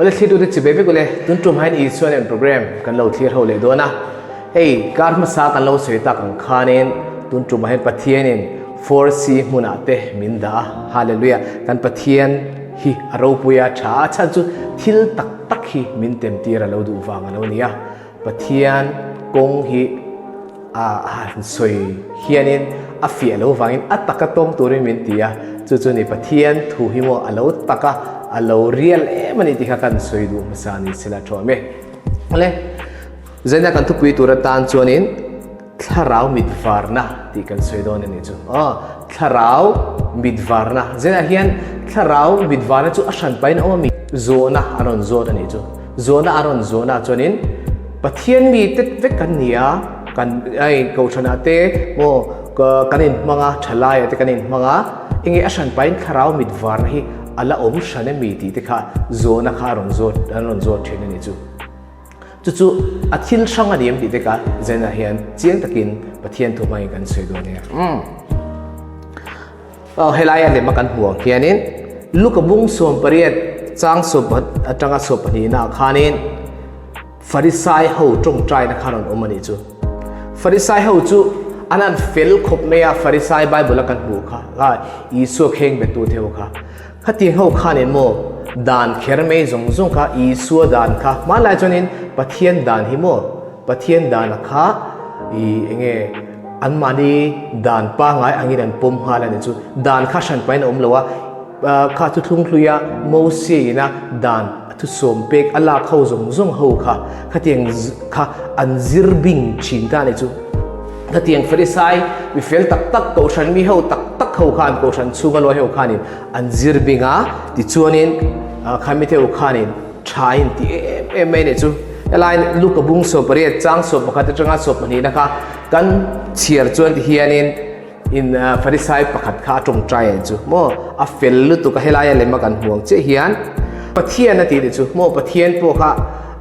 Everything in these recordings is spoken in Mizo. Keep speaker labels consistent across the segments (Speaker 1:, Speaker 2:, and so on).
Speaker 1: Awle thlirtute chibai vek ule, tun tum hian Isua nen program kan lo thlir ho leh dawn a. Hei kar hmasa kan lo sawi tak ang khanin tun tumah hian Pathianin 4C hmunah te min dah a. Hallelujah! Kan Pathian hi a ropui a, tha a, chhan chu thil tak tak hi min temtir a lo duh vang a lo ni a. Pathian kawng hi a han sawi hianin a fiah lo vangin a taka tawng turin min ti a, chu chu ni Pathian thu hi maw a lo taka a lo rial em a ni tih kha kan sawi duh hmasa ni sela thu awm e. Awle, zaina kan thupui tur atan chuanin thlarau mit varna tih kan sawi dawn a ni chu. Aw, thlarau mit varna. Zainah hian thlarau mit varna chu a hran pahin a awm a mi? Zawhna a rawn zawt a nih chu. Zawhna a rawn zawhna chuanin Pathian mi te vek kan ni a, kan hei kohhranah te maw kan inhmang a, thalaiah te kan inhmang a, enge a hran pahin thlarau mit varna hi a la awm hran em mi tih te kha zawhna kha a rawn zawt an rawn zawt thin a nih chu. Chu chu a thil hrang a ni em tih te kha Zenah hian chiang takin Pathian thu hmangin kan sawi dawn nia. Aw helaia lem a kan hmuh ang khianin Luka bung 18 chang 10 atanga 12 ah khanin Farisai ho tawngtaina khan rawn awm a nih chu. Farisai ho chu an han fel khawp mai a, Farisai Bible a kan hmuh kha, kha Isua kheng bettu te ho kha. Khatiang ho khanin maw dan kher mai zawng zawng kha Isua dan kha hmanlai chuanin Pathian dan hi maw Pathian dana kha i enge anmahni dan pangngai angin an pawm nghal a ni chu. Dan kha hran pahin a awm lo a, kha chu thlunghluia Mosia ina dan a thusawm pek a lak ho zawng zawng ho kha khatiang kha an zir bing thin ta a ni chu. Khatiang Farisai mi fel tak tak kohhran mi ho tak tak ho khan kohhran chhunga lawi ho khanin an zir bing a, tichuanin khamite ho khanin Tha in ti em em mai nih chu. Helai Luka bung 18 chang 11 atanga 12 na kha kan chhiar chuan ti hianin in Farisai pakhat kha a tawngtai ang chu maw a fel lutuk a helai a lem a kan hmu ang chiah hian Pathian a ti nih chu maw Pathian pawh kha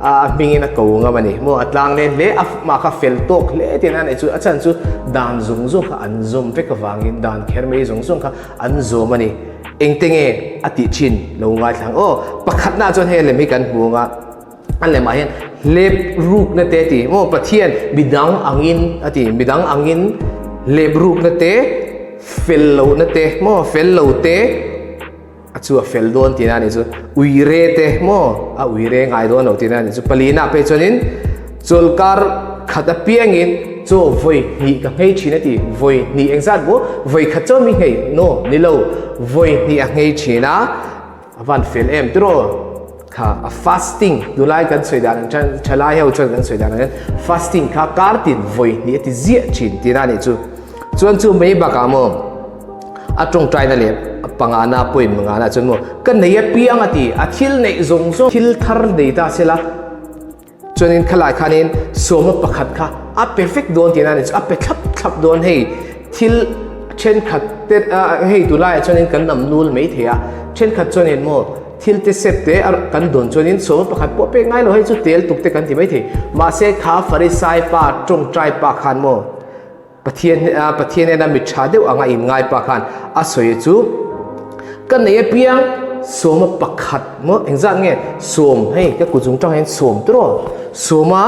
Speaker 1: a hmingin a ko ngam a ni maw a tlang nen hle a mah kha fel tawk hle tiin a nih chu a chhan chu dan zawng zawng kha an zawm vek avangin dan kher mai zawng zawng kha an zawm a ni. Engte nge a tih thin lo ngaithla ang aw. Pakhatna chuan hei lem hi kan hmu ang a, a lemah hian hlep rukna te a ti maw Pathian midang angin a ti midang angin hlep rukna te fel lohna te maw fel lo te a chu a fel dawn tihna a nih chu uire te maw a uire ngai dawn lo tihna a nih chu palina phei chuanin Chawlkar khat apiangin chaw vawi hnih ka nghei thin a ti. Vawi hnih engzat maw? Vawi khat chaw mi nghei? No, ni lo. Vawi hnih a nghei thin a, a van fel em tiraw? Kha a fasting, tunlai kan sawi dan ang chuan, thalai ho chuan kan sawi dan ang hian fasting kha kar tin vawi hnih a ti ziah thin tihna a nih chu. Chuan chu mai bakah maw a tawngtaina leh a pangana point mangana chuan maw ka nei apiang a ti, a thil neih zawng zawng thil thar nei ta sela, Chuanin khalai khanin sawma pakhat kha a pe vek dawn tihna a ni chu, a pe thlap thlap dawn hei thil thenkhat te hei tunlaiah chuanin kan lam nul mai thei a, thenkhat chuanin maw thil te sep te kan dawn chuanin sawma pakhat pawh pek ngai lo hei chu tel tuk te kan ti mai thei mahse kha Farisai pa tawngtai pa khan maw Pathian Pathian ena mi tha deuh anga in ngai pa khan a sawi chu ka nei apiang sawma pakhat maw engzat nge sawm hei ka kut zung tang hian sawm tiraw sawma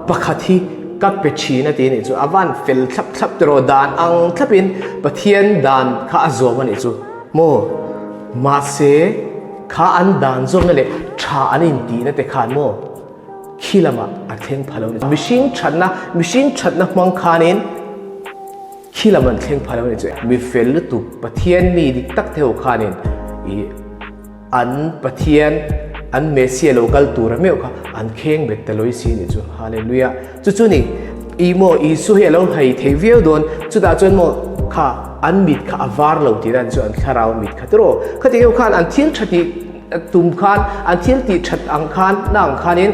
Speaker 1: pakhat hi ka pe thin a ti anih chu a van fel thlap thlap tiraw dan ang thlapin Pathian dan kha a zawm anih chu maw mahse kha an dan zawmna leh tha an intihna te khan maw Khi lamah a thleng pha lo ni. Mihring thatna, mihring thatna hmang khanin khi lam an thleng pha lo ni chu. Mi fel lutuk Pathian mi dik tak te ho khanin i an Pathian an Messiah lo kal tur a meuh kha an kheng bet ta loi si ni chu. Hallelujah. Chu chu ni i maw Isu hi a lo hai thei viau dawn chutah chuan maw kha an mit kha a var lo tih dan chu an thlarau mit kha tiraw. Khati ho khan an thil tha tih Tum khan an thil tih that ang khan na ang khanin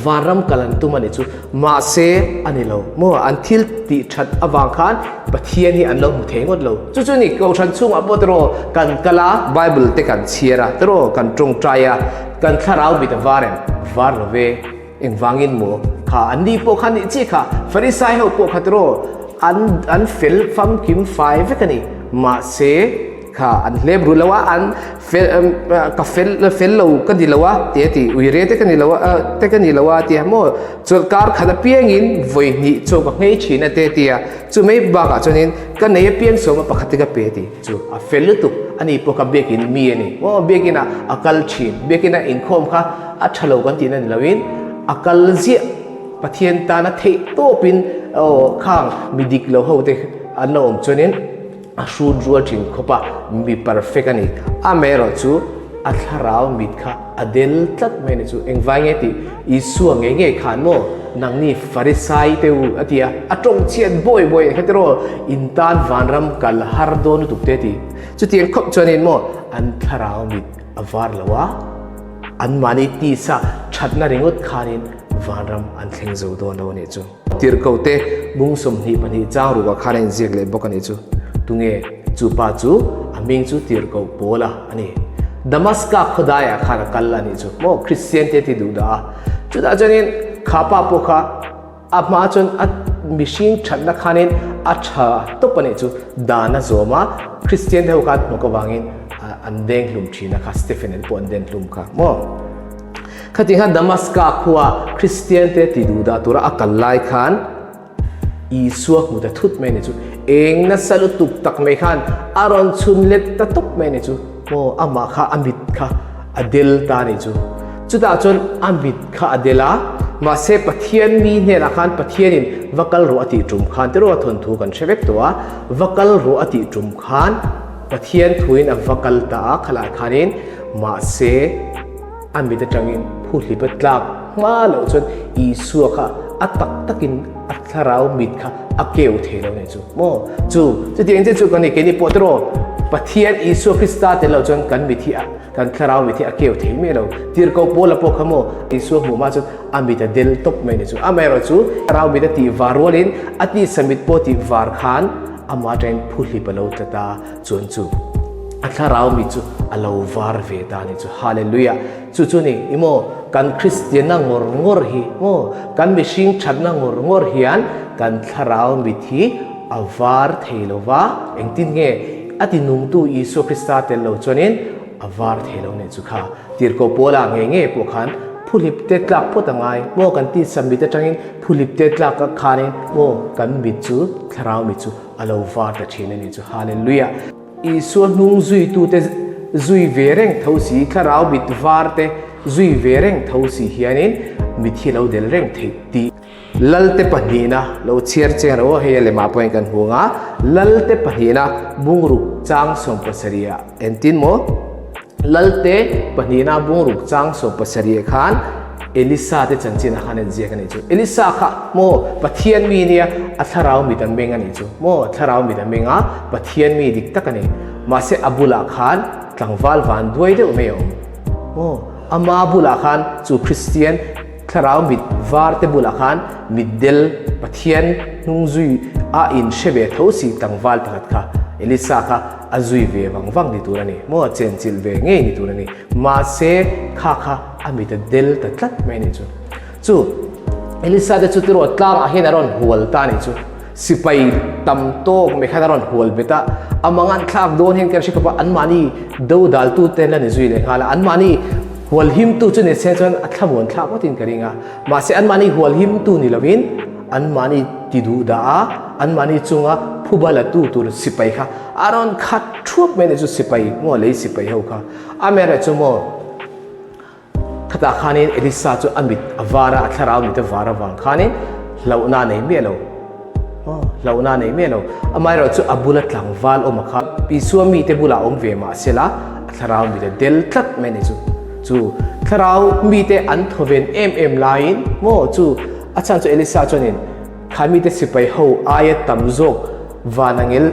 Speaker 1: vanram kal an tum a nih chu. Mahse a ni lo maw an thil tih that avang khan Pathian hi an lo hmu thei ngawt lo. Chu chu ni Kohhran chhungah pawh tiraw kan kal a, Bible te kan chhiar a, tiraw kan tawngtai a, kan thlarau mit a var em? Var lo ve. Engvangin maw kha an ni pawh kha nih chi kha Farisai ho pawh kha tiraw an an fel famkim fai vek a ni. Mahse. Kha an hlep ru lo a, an fel ka fel fel lo ka ni lo a ti a ti, uire te ka ni lo a te ka ni lo a ti a maw chawlhkar khat apiangin vawi hnih chaw ka nghei thin a te a ti a, chu mai bakah chuanin ka nei apiang sawma pakhat te ka pe a ti chu a fel lutuk a ni pawh kha biakin mi a ni maw biakinah a kal thin, biakina inkhawm kha a tha lo kan tihna ni loin a kal ziah. Pathian tana theih tawpin aw khang mi dik lo ho te an lo awm chuanin a hrut rual thin khawp a, mi perfect a ni. Amaherawh chu a thlarau mit kha a del tlat mai a ni chu. Engvai nge tih Isua ngei ngei khan maw nangni Farisai te u a ti a, a tawng chhiat bawi bawi a kha tiraw in tan vanram kal har dawn lutuk te a ti. Chutiang khawp chuanin maw an thlarau mit a var lo a. Anmahni tisa thatna ringawt khanin vanram an thleng zo dawn lo a nih chu. Tirhkohte bung 22 chang rukah khan a inziak leh bawk a nih chu. Tunge chu pa chu? A hming chu Tirhkoh Paula a ni. Damaska khawdaiah khan a kal a nih chu. Maw Kristian te ti duh dah a. Chutah chuanin kha pa pawh kha A hma chuan a mihring thatna khanin a tha tawp a nih chu dan a zawm a, Kristian te ho khan hnawk avangin an deng hlum thin a kha, Stephen an pawh an den hlum kha maw. Khati khan Damaska khua Kristian te ti duh dah tura a kal lai khan Isua hmu ta thut mai a nih chu, eng nasa lutuk tak mai khan a rawn chhun let ta tawp mai a nih chu maw, amah kha a mit kha a del ta a nih chu. Chutah chuan a mit kha a del a, mahse Pathian mi hnenah khan Pathianin va kal rawh a tih tum khan tiraw thawnthu kan hre vek tawh a, va kal rawh a tih tum khan Pathian thuin a va kal ta a khalai khanin mahse a mit atangin phuhlip a tlak hma loh chuan Isua kha a tak takin a thlarau mit kha a keu thei lo nih chu maw chu chutiang che chu kan ni keini pawh tiraw Pathian Isua Krista tel loh chuan kan mit hi a Kan thlarau mit hi a keu thei miah lo. Tirhkoh Paula pawh kha maw Isua hmuh hma chuan a mit a del tawp mai ni chu. Amaherawh chu thlarau mit a tih var rualin a tisa mit pawh tih var khan amah atangin phuhlip a lo tla ta chuan chu a thlarau mit chu a lo var ve ta ni chu. Hallelujah! Chu chu ni i maw kan Kristianna ngawr ngawr hi maw kan mihring thatna ngawr ngawr hian kan thlarau mit hi a var thei lo va, engtin nge A tinungtu Isua Krista tel lo chuanin a var thei lo nih chu kha. Tirhkoh Paula ngei ngei pawh khan phuhlip te tlak phawt a ngai maw kan tih sam mit atangin phuhlip te tlak a khanin maw kan mit chu thlarau mit chu a lo var ta thin a nih chu. Hallelujah! Isua hnung zuitute zui ve reng tho si, thlarau mit var te zui ve reng tho si hianin mit hi lo del reng theih tih. Lalte pahnihna lo chhiar cheng ro hei a lemah pawhin kan hmu ang a, Lalte pahnihna bungruk chang 70 ah entin maw? Lalte pahnihna bungruk chang 70 khan Elisa te chanchin ah khan a inziak a nih chu. Elisa kha maw Pathian mi nia a thlarau mit a meng a nih chu maw thlarau mit a meng a Pathian mi dik tak a ni. Mahse a bulah khan tlangval van duai deuh mai a awm maw ama bulah khan chu Kristian Thlarau mit var te bulah khan mitdel Pathian hnung zui a in hre ve tho si tlangval pakhat kha Elisa kha a zui ve vang vang ni tur a ni maw, chenchilh ve ngei ni tur a ni. Mahse kha kha a mit a del ta tlat mai a nih chu. Chu Elisa te chu tiraw tlangah hian a rawn hual ta a nih chu. Sipai tam tawk mai khan a rawn hual bet a, a mangan thlak dawn hian kan hre khawp a, anmahni dodaltu te la ni zui leh nghal a, anmahni Hualhimtu chu ni se chuan a thlamuan thlak ngawtin ka ring a, mahse anmahni hualhimtu ni lovin anmahni ti duh dah a, anmahni chunga phuba latu tur sipai kha a rawn khat thuap mai a ni chu sipai maw lei sipai ho kha. Amaherawhchu chu maw khatah khanin Elisa chu a mit a var a, a thlarau mit a var avang khanin hlauhna a nei miah lo. Aw, hlauhna a nei miah lo. Amaherawhchu a bula tlangval awm a kha Isua mite bulah awm ve mah sela a thlarau mite del tlat mai a ni chu. Chu thlarau mite an thawven em em laiin maw chu a chhan chu Elisa chuanin kha mite sipai ho aia tam zawk vanangel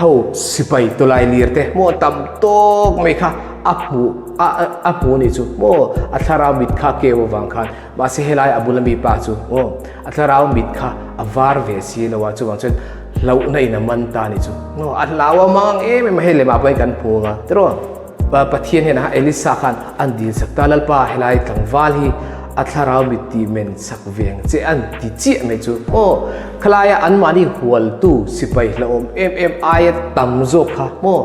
Speaker 1: ho sipai tawlai lir te maw tam tawk mai kha a hmuh a a hmu a ni chu maw a thlarau mit kha keu avang khan Mahse helai a bula mi pa chu aw a thlarau mit kha a var ve si lo a, chuvang chuan hlauhna in a man ta a ni chu. Aw a hlau a mang em em a, hei lemah pawhin kan hmu ang a tiraw. Pathian hian Elisa khan an dil sak ta, Lalpa helai tlangval hi a thlarau mit tih men sak ve ang che an ti chiah mai chu. Aw khalaia anmahni hualtu sipai hlauhawm em em aia tam zawk kha maw.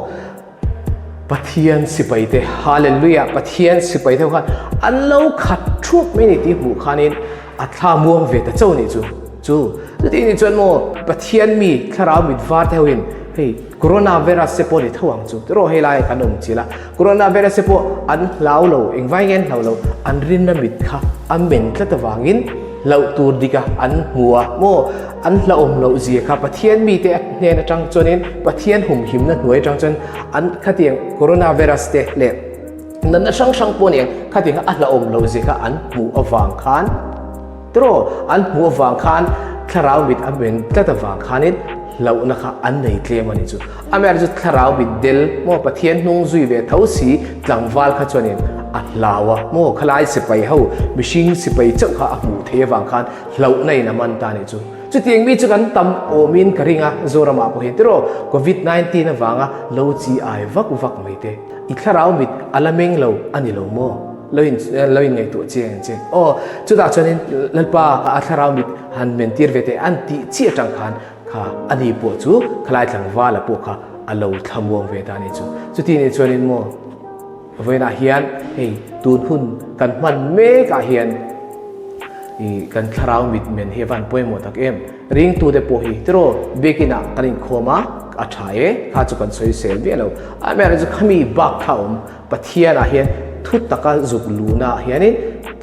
Speaker 1: Pathian sipaite, Hallelujah, Pathian sipaite ho khan an lo khat thup mai ni tih hmuh khanin a thla muang ve ta chauh nih chu. Chu chuti nih chuan maw Pathian mi thlarau mit var te hoin hei coronavirus te pawh ni tho ang chu tiraw hei lai kan awm chil a, coronavirus te pawh an hlau lo, engvai nge an hlau lo, an rinna mit kha a men tlat avangin hlauh tur dika an hmu a maw an hlauhawm loh zia kha Pathian mite hnen atang chuanin Pathian humhimna hnuai atang chuan an khatiang coronavirus te leh natna hrang hrang pawh nen khatiang a hlauhawm loh zia kha an hmuh avang khan tiraw an hmuh avang khan thlarau mit a men tlat avang khanin hlauhna kha an nei tlem a ni chu. Amaherawhchu chu thlarau mit del maw Pathian hnung zui ve tho si tlangval kha chuanin a hlau a maw khalai sipai ho mihring sipai chauh kha a hmuh theih avang khan hlauhna in a man ta a ni chu. Chutiang mi chu kan tam awmin ka ring a Zoramah pawh hian tiraw Covid 19 avanga lo chi ai vak vak mai te i thlarau mit a la meng lo a ni lo maw lo in lo in ngaihtuah chiang ang che aw chutah chuanin Lalpa a thlarau mit han men tir ve teh an tih chiah atang khan Kha a ni pawh chu khalai tlangvala pawh kha a lo thlamuang ve ta a ni chu. Chuti nih chuanin maw vawiinah hian hei tun hun kan hman mekah hian i kan thlarau mit men hi a van pawimawh tak em. Ringtute pawh hi tiraw biakinah kan inkhawm a, a tha e, kha chu kan sawi sel miah lo. Amaherawhchu khami bak kha a awm Pathianah hian thu taka zuk luhnaah hianin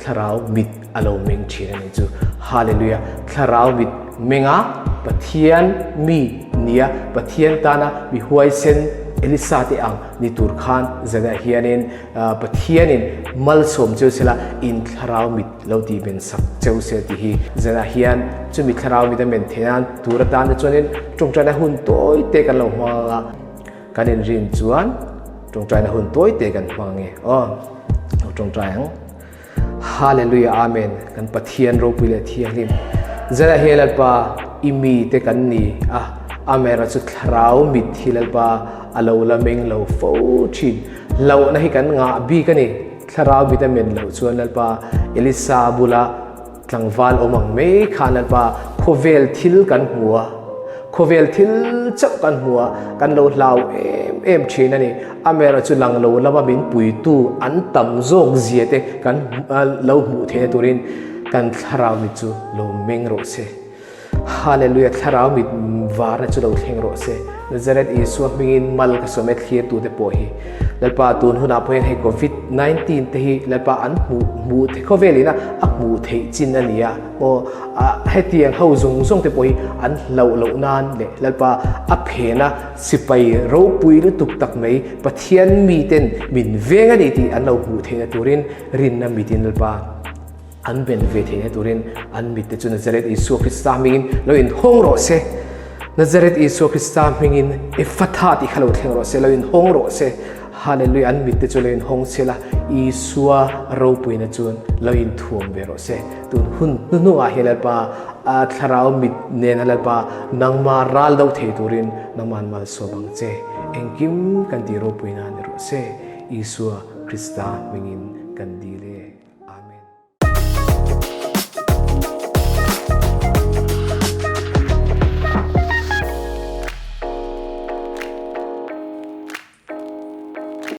Speaker 1: thlarau mit a lo meng thin a ni chu. Hallelujah! Thlarau mit menga Pathian mi nia Pathian tana mi huaisen Elisa te ang ni tur khan zanah hianin Pathianin malsawm cheu sela in thlarau mit lo tih men sak cheu se tih hi zanah hian chumi thlarau mit a men theih nan tur atan te chuanin tawngtaina hun tawi te kan lo hmang ang a, kan inrin chuan tawngtaina hun tawi te kan hmang ang e aw, lo tawngtai ang. Hallelujah Amen kan Pathian ropui leh thianghlim zela he Lalpa i mi te kan ni a Amen a chu thlarau mit hi Lalpa a lo la meng lo fo thin hlauhna hi kan ngah bik a ni thlarau mit a men loh chuan Lalpa Elisa bula Tlangval awm ang mai khan Lalpa khawvel thil kan hmu a, khawvel thil chauh kan hmu a, kan lo hlau em em thin a ni. Amaherawhchu chu lang lo lama min puitu an tam zawk zia te kan lo hmuh theihna turin kan thlarau mit chu lo meng rawh se. Hallelujah thlarau mit varna chu lo thleng rawh se. Nazareth Isua hmingin mal ka sawm e thlirtute pawh hi Lalpa tun hunah pawh hian hei Covid 19 te hi Lalpa an hmuh hmuh theih khawvel ina a hmuh theih chin a ni a aw hetiang ho zawng zawng te pawh hi an hlauh loh nan leh Lalpa a phena sipai ropui lutuk tak mai Pathian miten min veng a ni tih an lo hmuh theihna turin rinna mitin Lalpa An ben ve theihna turin an mitte chu Nazareth Isua Krista hmingin lo inhawng rawh se. Nazareth Isua Krista hmingin Ephatha tih kha lo thleng rawh se, lo inhawng rawh se. Hallelujah, an mitte chu lo inhawng se la, Isua ropuina chuan lo inthuam ve rawh se. Tun hun hnuhnungah hian Lalpa, a thlarau mit nena Lalpa nangma ral do thei turin nangman malsawm ang che. Engkim kan tih ropuina ni rawh se. Isua Krista hmingin kan dil e.